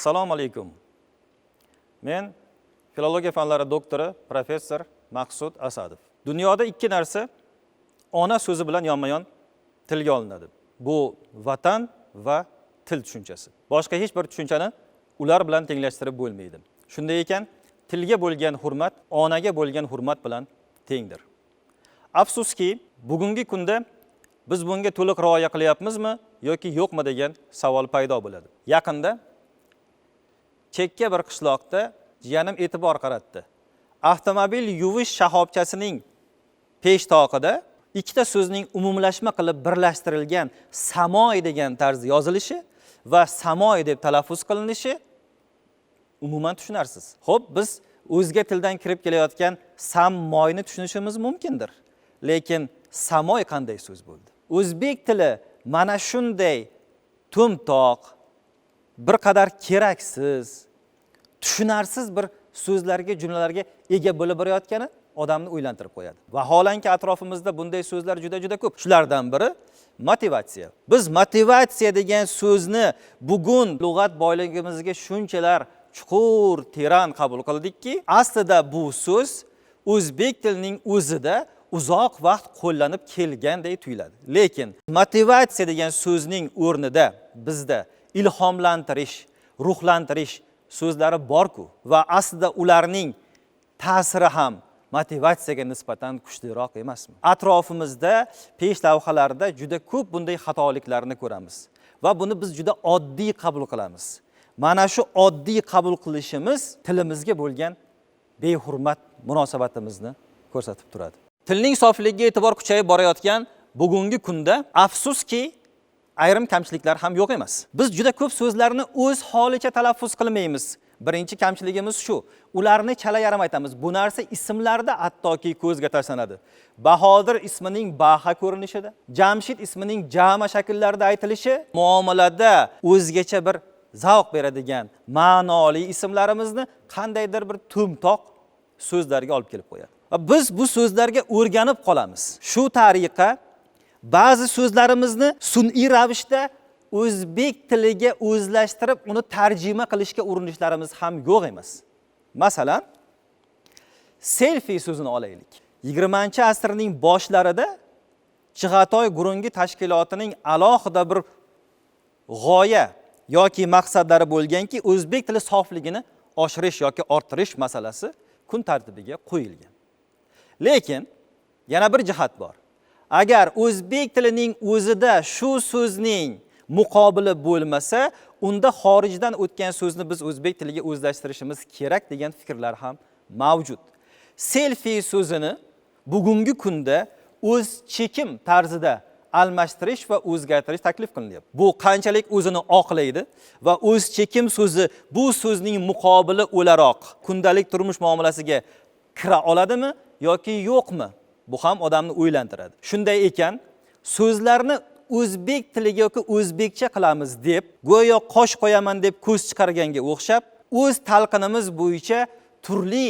Assalomu alaykum. Men filologiya fanlari doktori, professor Maqsud Asadov. Dunyoda ikki narsa ona so'zi bilan yonma-yon tilga olinadi. Bu vatan va til tushunchasi. Boshqa hech bir tushunchani ular bilan tenglashtirib bo'lmaydi. Shunday ekan, tilga bo'lgan hurmat onaga bo'lgan hurmat bilan tengdir. Afsuski, bugungi kunda biz bunga to'liq rioya qilyapmizmi yoki yo'qmi degan savol paydo bo'ladi. Yaqinda chekka bir qishloqda jiyanim e'tibor qaratdi. Avtomobil yuvish shoxobchasining peshtoqida ikkita so'zning umumlashma qilib birlashtirilgan samoy degan tarzda yozilishi va samoy deb talaffuz qilinishi umuman tushunarsiz. Xo'p, biz o'zga tildan kirib kelayotgan sammoyni tushunishimiz mumkindir. Lekin samoy qanday so'z bo'ldi? O'zbek tili mana shunday to'mtoq, bir qadar keraksiz, tushunarsiz bir so'zlarga, jumlalarga ega bo'lib borayotgani odamni o'ylantirib qo'yadi. Vaholanki atrofimizda bunday so'zlar juda-juda ko'p. Shulardan biri motivatsiya. Biz motivatsiya degan so'zni bugun lug'at boyligimizga shunchalar chuqur, teran qabul qildikki, aslida bu so'z o'zbek tilining o'zida uzoq vaqt qo'llanib kelganday tuyuladi. Lekin motivatsiya degan so'zning o'rnida bizda ilhomlantirish, ruhlantirish so'zlari bor-ku va aslida ularning ta'siri ham motivatsiyaga nisbatan kuchliroq emasmi? Atrofimizda pesh lavhalarda juda ko'p bunday xatoliklarni ko'ramiz va buni biz juda oddiy qabul qilamiz. Mana shu oddiy qabul qilishimiz tilimizga bo'lgan behurmat munosabatimizni ko'rsatib turadi. Tilning sofligiga e'tibor kuchayib borayotgan bugungi kunda afsuski ayrim kamchiliklar ham yo'q emas. Biz juda ko'p so'zlarni o'z holicha talaffuz qilmaymiz. Birinchi kamchiligimiz shu. Ularni chala yarim aytamiz. Bu narsa ismlarda hattoki ko'zga tashlanadi. Bahodir ismining baha ko'rinishida, Jamshid ismining jama shakllarida aytilishi muomalada o'zgacha bir zavq beradigan ma'noli ismlarimizni qandaydir bir to'mtoq so'zlarga olib kelib qo'yadi. Va biz bu so'zlarga o'rganib qolamiz. Shu tariqa ba'zi so'zlarimizni sun'iy ravishda o'zbek tiliga o'zlashtirib, uni tarjima qilishga urinishlarimiz ham yo'q emas. Masalan, selfi so'zini olaylik. 20-asrning boshlarida Chig'atoy Gurungi tashkilotining alohida bir g'oya yoki maqsadlari bo'lganki, o'zbek tili sofligini oshirish yoki orttirish masalasi kun tartibiga qo'yilgan. Lekin yana bir jihat bor. Agar o'zbek tilining o'zida shu so'zning muqobili bo'lmasa, unda xorijdan o'tgan so'zni biz o'zbek tiliga o'zlashtirishimiz kerak degan fikrlar ham mavjud. Selfi so'zini bugungi kunda o'z chekim tarzida almashtirish va o'zgartirish taklif qilinyapti. Bu qanchalik o'zini oqlaydi va o'z chekim so'zi bu so'zning muqobili o'laroq kundalik turmush muomalasiga kira oladimi yoki yo'qmi? Bu ham odamni o'ylantiradi. Shunday ekan, so'zlarni o'zbek tiliga yoki o'zbekcha qilamiz deb, go'yo qosh qo'yaman deb ko'z chiqarganga o'xshab, o'z talqinimiz bo'yicha turli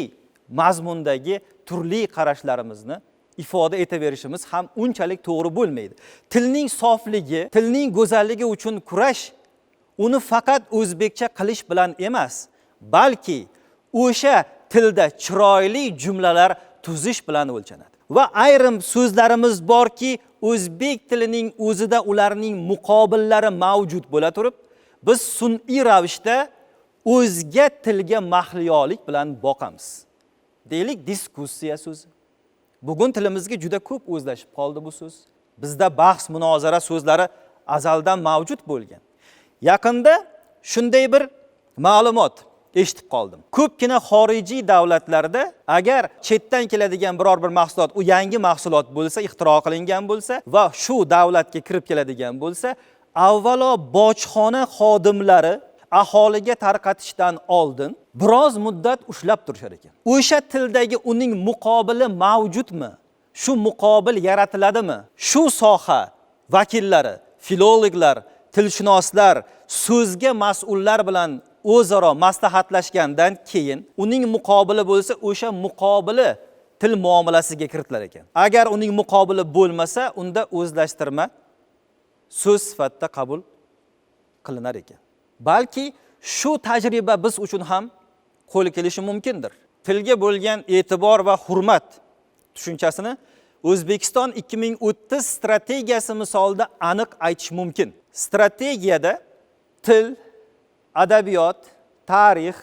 mazmundagi turli qarashlarimizni ifoda etaverishimiz ham unchalik to'g'ri bo'lmaydi. Tilning sofligi, tilning go'zalligi uchun kurash uni faqat o'zbekcha qilish bilan emas, balki o'sha tilda chiroyli jumlalar tuzish bilan o'lchanadi. Va ayrim so'zlarimiz borki, o'zbek tilining o'zida ularning muqobillari mavjud bo'la turib, biz sun'iy ravishda o'zga tilga mahliyolik bilan boqamiz. Deylik, diskussiya so'zi. Bugun tilimizga juda ko'p o'zlashib qoldi bu so'z. Bizda bahs, munozara so'zlari azaldan mavjud bo'lgan. Yaqinda shunday bir ma'lumot eshitib qoldim. Ko'pgina xorijiy davlatlarda agar chetdan keladigan biror bir mahsulot, u yangi mahsulot bo'lsa, ixtiro qilingan bo'lsa va shu davlatga kirib keladigan bo'lsa, avvalo bojxona xodimlari aholiga tarqatishdan oldin biroz muddat ushlab turishar ekan. O'sha tildagi uning muqobili mavjudmi? Shu muqobil yaratiladimi? Shu soha vakillari, filologlar, tilshunoslar, so'zga mas'ullar bilan o'zaro maslahatlashgandan keyin uning muqobili bo'lsa, o'sha muqobili til muomalasiga kiritilar ekan. Agar uning muqobili bo'lmasa, unda o'zlashtirma so'z sifatida qabul qilinar ekan. Balki Shu tajriba biz uchun ham qo'l kelishi mumkindir. Tilga bo'lgan e'tibor va hurmat tushunchasini O'zbekiston 2030 strategiyasi misolida aniq aytish mumkin. Strategiyada til, adabiyot, tarix,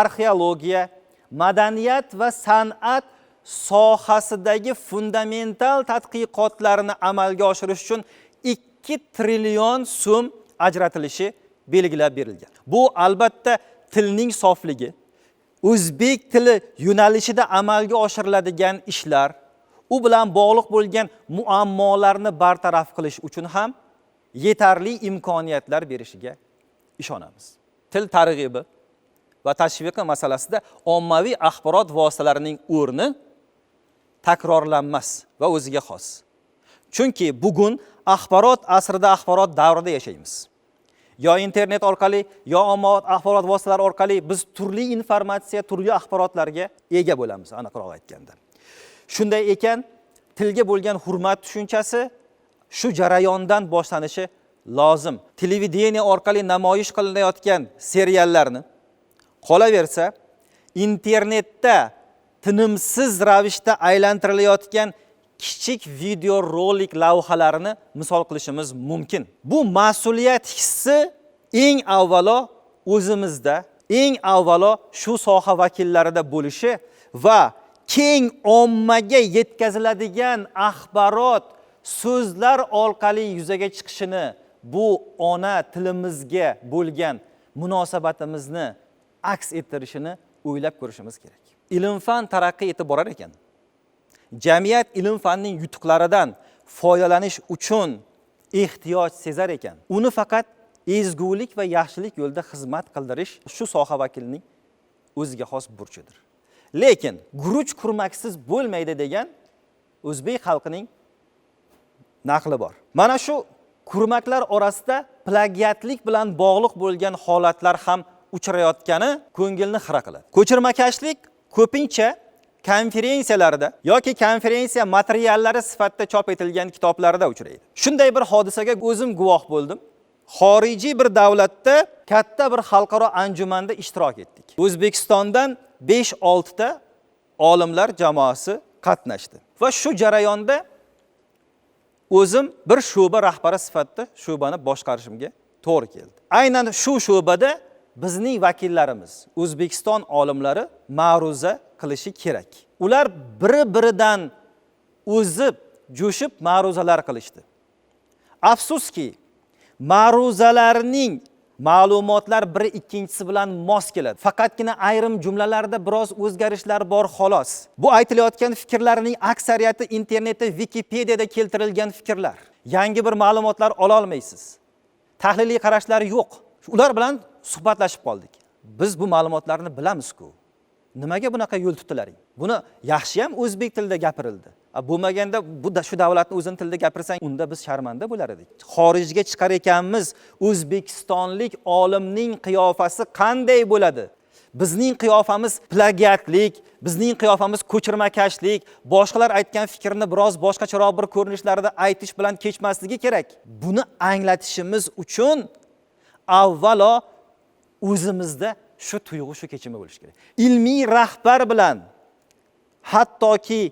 arxeologiya, madaniyat va san'at sohasidagi fundamental tadqiqotlarni amalga oshirish uchun 2 trillion so'm ajratilishi belgilab berilgan. Bu albatta tilning sofligi, o'zbek tili yo'nalishida amalga oshiriladigan ishlar, u bilan bog'liq bo'lgan muammolarni bartaraf qilish uchun ham yetarli imkoniyatlar berishiga ishonamiz. Til targ'ibi va tashviqi masalasida ommaviy axborot vositalarining o'rni takrorlanmas va o'ziga xos. Chunki bugun axborot asrida, axborot davrida yashaymiz. Yo internet orqali, yo ommaviy axborot vositalari orqali biz turli informatsiya, turli axborotlarga ega bo'lamiz, aniqroq aytganda. Shunday ekan, tilga bo'lgan hurmat tushunchasi shu jarayondan boshlanishi lozim. Televideniye orqali namoyish qilinayotgan seriallarni, qolaversa, internetda tinimsiz ravishda aylantirilayotgan kichik video rolik lavhalarini misol qilishimiz mumkin. Bu mas'uliyat hissi eng avvalo o'zimizda, eng avvalo shu soha vakillarida bo'lishi va keng ommaga yetkaziladigan axborot so'zlar orqali yuzaga chiqishini, bu ona tilimizga bo'lgan munosabatimizni aks ettirishini o'ylab ko'rishimiz kerak. Ilm-fan taraqqiy etib borar ekan, jamiyat ilm-fanning yutuqlaridan foydalanish uchun ehtiyoj sezar ekan, uni faqat ezgulik va yaxshilik yo'lida xizmat qildirish shu soha vakilining o'ziga xos burchidir. Lekin guruch kurmaksiz bo'lmaydi degan o'zbek xalqining naqli bor. Mana shu kurmaklar orasida plagiatlik bilan bog'liq bo'lgan holatlar ham uchrayotgani ko'ngilni xira qiladi. Ko'chirmakashlik ko'pincha konferensiyalarda yoki konferensiya materiallari sifatida chop etilgan kitoblarda uchraydi. Shunday bir hodisaga o'zim guvoh bo'ldim. Xorijiy bir davlatda katta bir xalqaro anjumanda ishtirok etdik. O'zbekistondan 5-6 ta olimlar jamoasi qatnashdi va shu jarayonda o'zim bir shu'ba rahbari sifatida shu'bani boshqarishimga to'g'ri keldi. Aynan shu shu'bada bizning vakillarimiz, O'zbekiston olimlari ma'ruza qilishi kerak. Ular biri-biridan o'zib, jo'shib ma'ruzalar qilishdi. Afsuski, ma'ruzalarning ma'lumotlar biri ikkinchisi bilan mos keladi. Faqatgina ayrim jumlalarda biroz o'zgarishlar bor xolos. Bu aytilayotgan fikrlarning aksariyati internetda, Wikipedia'da keltirilgan fikrlar. Yangi bir ma'lumotlar ola olmaysiz. Tahliliy qarashlar yo'q. Ular bilan suhbatlashib qoldik. Biz bu ma'lumotlarni bilamiz-ku. Nimaga bunaqa yo'l tutdilaring? Buni yaxshi ham o'zbek tilida gapirildi. Bo'lmaganda bu shu davlatning o'zini tilida gapirsang, unda biz sharmanda bo'lar edik. Xorijga chiqar ekanmiz, o'zbekistonlik olimning qiyofasi qanday bo'ladi? Bizning qiyofamiz plagiatlik, bizning qiyofamiz ko'chirmakashlik, boshqalar aytgan fikrni biroz boshqacharoq bir ko'rinishlarda aytish bilan kechmasligi kerak. Buni anglatishimiz uchun avvalo o'zimizda shu tuyg'u, shu kechimi bo'lishi kerak. Ilmiy rahbar bilan hattoki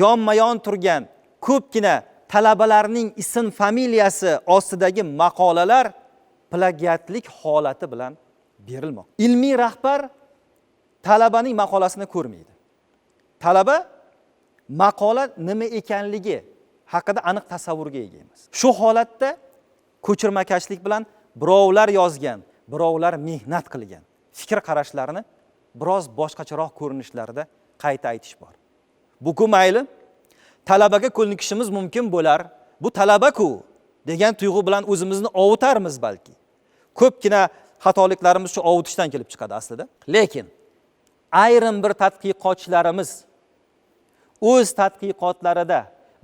yonma-yon turgan ko'pgina talabalarning ism familiyasi ostidagi maqolalar plagiatlik holati bilan berilmoqda. Ilmiy rahbar talabaning maqolasini ko'rmaydi. Talaba maqola nima ekanligi haqida aniq tasavvurga ega emas. Shu holatda ko'chirmakashlik bilan birovlar yozgan, birovlar mehnat qilgan fikr qarashlarini biroz boshqacharoq ko'rinishlarda qayta aytish bor. Bu-ku mayli, talabaga ko'nikishimiz mumkin bo'lar. Bu talaba-ku degan tuyg'u bilan o'zimizni ovutarmiz balki. Ko'pgina xatoliklarimiz shu ovutishdan kelib chiqadi aslida. Lekin ayrim bir tadqiqotchilarimiz o'z tadqiqotlarida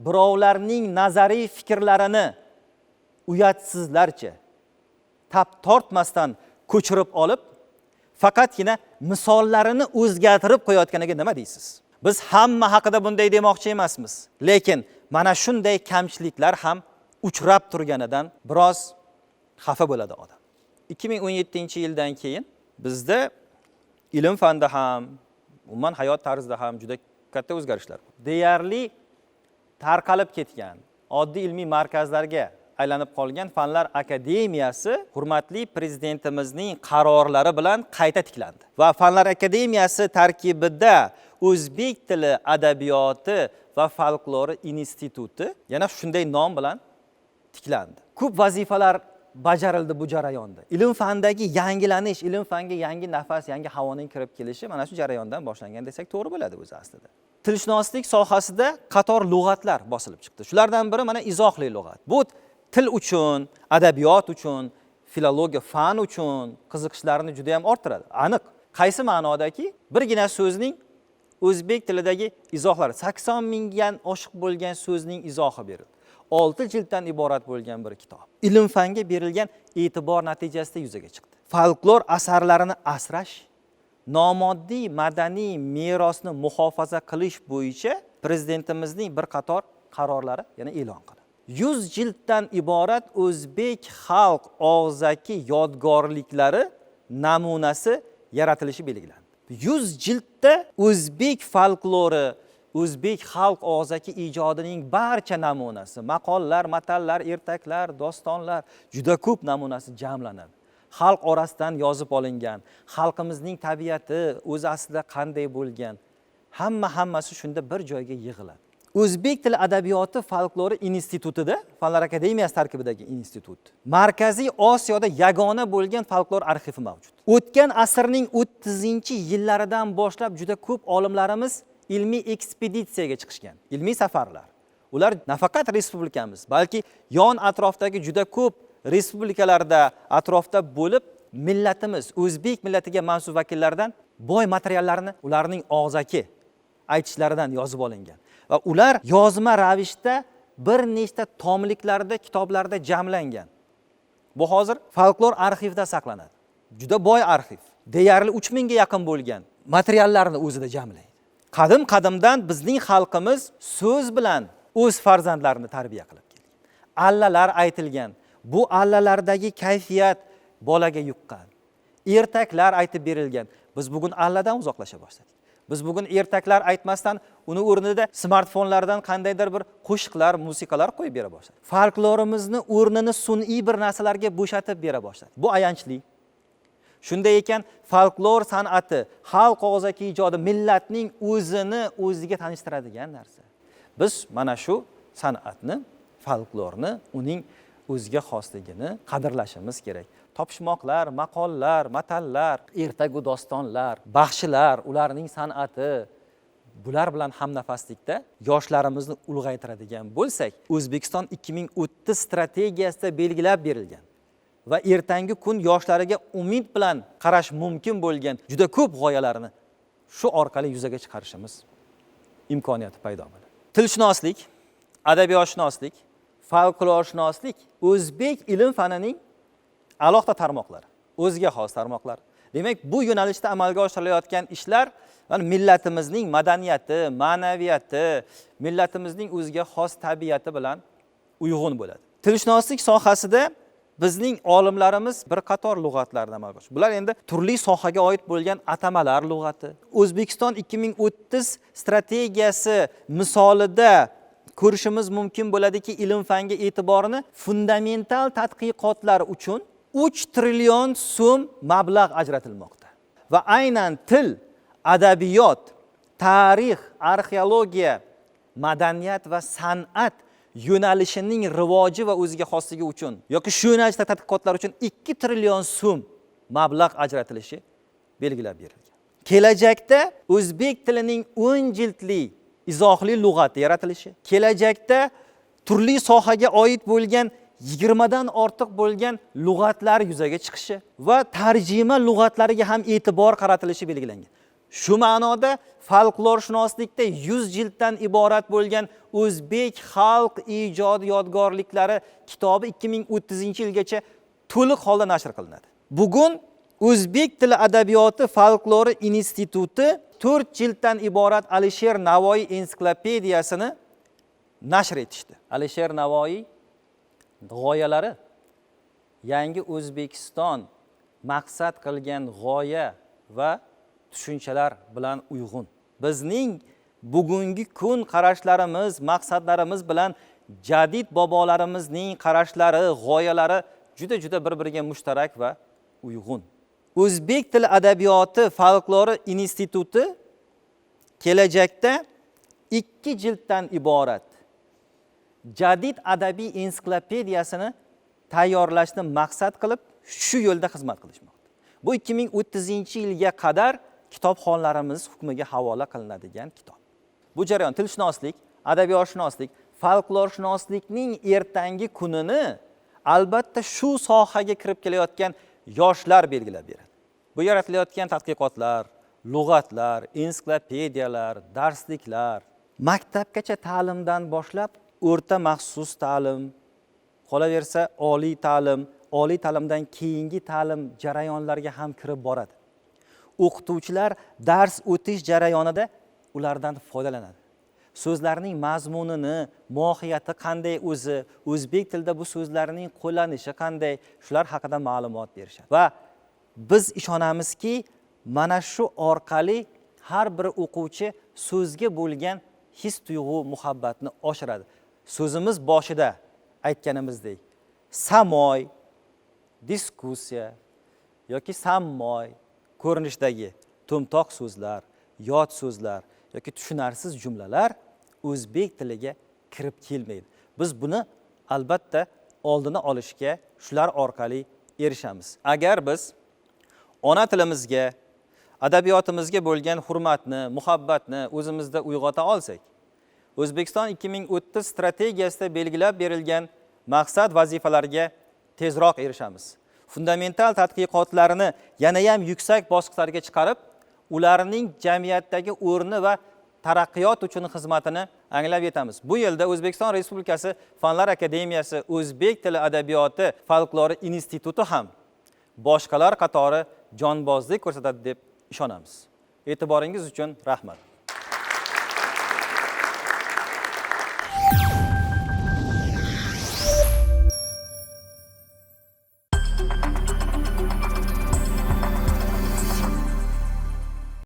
birovlarning nazariy fikrlarini uyatsizlarcha tap tortmasdan ko'chirib olib, faqatgina misollarini o'zgartirib qo'yayotganiga nima deysiz? Biz hamma haqida bunday demoqchi emasmiz, lekin mana shunday kamchiliklar ham uchrab turganidan biroz xafa bo'ladi odam. 2017-yildan keyin Bizda ilm fanda ham, umuman hayot tarzida ham juda katta o'zgarishlar. Deyarli tarqalib ketgan, oddiy ilmiy markazlarga aylanib qolgan Fanlar akademiyasi hurmatli prezidentimizning qarorlari bilan qayta tiklandi. Va Fanlar akademiyasi tarkibida O'zbek tili, adabiyoti va folklori instituti yana shunday nom bilan tiklandi. Ko'p vazifalar bajarildi bu jarayonda. Ilm fandagi yangilanish, ilm fanga yangi nafas, yangi havoning kirib kelishi mana shu jarayondan boshlangan desak to'g'ri bo'ladi o'zi aslida. Tilshunoslik sohasida qator lug'atlar bosilib chiqdi. Shulardan biri mana izohli lug'at. Bu til uchun, adabiyot uchun, filologiya fan uchun qiziqishlarini juda ham orttiradi. Aniq qaysi ma'nodaki birgina so'zning o'zbek tilidagi izohlari 80 mingdan oshiq bo'lgan so'zning izohi berildi. 6 jilddan iborat bo'lgan bir kitob. Ilm fanga berilgan e'tibor natijasida yuzaga chiqdi. Folklor asarlarini asrash, nomoddiy madaniy merosni muhofaza qilish bo'yicha prezidentimizning bir qator qarorlari yana e'lon qilindi. 100 jilddan iborat o'zbek xalq og'zaki yodgorliklari namunasi yaratilishi belgilandi. 100 jildda o'zbek folklori, o'zbek xalq og'zaki ijodining barcha namunasi, maqollar, matallar, ertaklar, dostonlar juda ko'p namunasi jamlanadi. Xalq orasidan yozib olingan, xalqimizning tabiati o'zi aslida qanday bo'lgan, hammasi shunda bir joyga yig'iladi. O'zbek tili adabiyoti folklori institutida, Fanlar akademiyasi tarkibidagi institut, Markaziy Osiyoda yagona bo'lgan folklor arxivi mavjud. O'tgan asrning 30-yillaridan boshlab juda ko'p olimlarimiz ilmiy ekspeditsiyaga chiqishgan, ilmiy safarlar. Ular nafaqat respublikamiz, balki yon atrofdagi juda ko'p respublikalarda atrofda bo'lib, millatimiz, o'zbek millatiga mansub vakillardan boy materiallarni ularning og'zaki aytishlaridan yozib olingan. Va ular yozma ravishda bir nechta tomliklarda, kitoblarda jamlangan. Bu hozir folklor arxivida saqlanadi. Juda boy arxiv. Deyarli 3000 ga yaqin bo'lgan materiallarni o'zida jamlaydi. Qadim-qadimdan bizning xalqimiz so'z bilan o'z farzandlarini tarbiya qilib kelgan. Allalar aytilgan. Bu allalardagi kayfiyat bolaga yuqqan. Ertaklar aytib berilgan. Biz bugun alladan uzoqlasha boshladik. Biz bugun ertaklar aytmasdan uni o'rnida smartfonlardan qandaydir bir qo'shiqlar, musiqalar qo'yib bera boshladik. Folklorimizni o'rnini sun'iy bir narsalarga bo'shatib bera boshladik. Bu ayanchli. Shunday ekan, folklor san'ati, xalq og'zaki ijodi millatning o'zini o'ziga tanishtiradigan narsa. Biz mana shu san'atni, folklorni, uning o'ziga xosligini qadrlashimiz kerak. Topishmoqlar, maqollar, matallar, ertagu dostonlar, baxshilar, ularning san'ati, bular bilan hamnafaslikda yoshlarimizni ulg'aytiradigan bo'lsak, O'zbekiston 2030 strategiyasida belgilab berilgan va ertangi kun yoshlariga umid bilan qarash mumkin bo'lgan juda ko'p g'oyalarni shu orqali yuzaga chiqarishimiz imkoniyati paydo bo'ladi. Tilshunoslik, adabiyotshunoslik, folklorshunoslik o'zbek ilm fanining alohida tarmoqlari, o'ziga xos tarmoqlar. Demak, bu yo'nalishda amalga oshirilayotgan ishlar millatimizning madaniyati, ma'naviyati, millatimizning o'ziga xos tabiati bilan uyg'un bo'ladi. Tilshunoslik sohasida bizning olimlarimiz bir qator lug'atlarni amalga oshirdi. Bular endi turli sohaga oid bo'lgan atamalar lug'ati. O'zbekiston 2030 strategiyasi misolida ko'rishimiz mumkin bo'ladiki, ilm fanga e'tiborni fundamental tadqiqotlar uchun 3 trillion so'm mablag' ajratilmoqda. Va aynan til, adabiyot, tarix, arxeologiya, madaniyat va san'at yo'nalishining rivoji va o'ziga xosligi uchun yoki shu yo'nalishda tadqiqotlar uchun 2 trillion so'm mablag' ajratilishi belgilab berilgan. Kelajakda o'zbek tilining 10 jildli izohli lug'ati yaratilishi, kelajakda turli sohaga oid bo'lgan 20 dan ortiq bo'lgan lug'atlar yuzaga chiqishi va tarjima lug'atlariga ham e'tibor qaratilishi belgilangan. Shu ma'noda folklorshunoslikda 100 jilddan iborat bo'lgan O'zbek xalq ijod yodgorliklari kitobi 2030-yilgacha to'liq holda nashr qilinadi. Bugun O'zbek tili adabiyoti folklori instituti 4 jilddan iborat Alisher Navoiy ensiklopediyasini nashr etishdi. Alisher Navoiy g'oyalari yangi O'zbekiston maqsad qilgan g'oya va tushunchalar bilan uyg'un. Bizning bugungi kun qarashlarimiz, maqsadlarimiz bilan jadid bobolarimizning qarashlari, g'oyalari juda-juda bir-biriga mushtarak va uyg'un. O'zbek tili adabiyoti folklori instituti kelajakda 2 jilddan iborat jadid adabiy ensiklopediyasini tayyorlashni maqsad qilib shu yo'lda xizmat qilishmoqda. Bu 2030-yilga qadar kitobxonlarimiz hukmiga havola qilinadigan kitob. Bu jarayon tilshunoslik, adabiyotshunoslik, folklorshunoslikning ertangi kunini albatta shu sohaga kirib kelayotgan yoshlar belgilab beradi. Bu yaratilayotgan tadqiqotlar, lug'atlar, ensiklopediyalar, darsliklar maktabgacha ta'limdan boshlab o'rta maxsus ta'lim, qolaversa oliy ta'lim, oliy ta'limdan keyingi ta'lim jarayonlariga ham kirib boradi. O'qituvchilar dars o'tish jarayonida ulardan foydalanadi. So'zlarning mazmunini, mohiyati qanday o'zi, o'zbek tilida bu so'zlarning qo'llanishi qanday, shular haqida ma'lumot berishadi. Va biz ishonamizki, mana shu orqali har bir o'quvchi so'zga bo'lgan his tuyg'u muhabbatni oshiradi. So'zimiz boshida aytganimizdek, samoy, diskussiya yoki sammoy ko'rinishdagi to'mtoq so'zlar, yot so'zlar yoki tushunarsiz jumlalar o'zbek tiliga kirib kelmaydi. Biz buni albatta oldini olishga shular orqali erishamiz. Agar biz ona tilimizga, adabiyotimizga bo'lgan hurmatni, muhabbatni o'zimizda uyg'ota olsak, O'zbekiston 2030 strategiyasida belgilab berilgan maqsad vazifalarga tezroq erishamiz. Fundamental tadqiqotlarni yana ham yuksak bosqichlarga chiqarib, ularning jamiyatdagi o'rni va taraqqiyot uchun xizmatini anglab yetamiz. Bu yilda O'zbekiston Respublikasi Fanlar Akademiyasi O'zbek tili adabiyoti folklori instituti ham boshqalar qatori jonbozlik ko'rsatadi deb ishonamiz. E'tiboringiz uchun rahmat.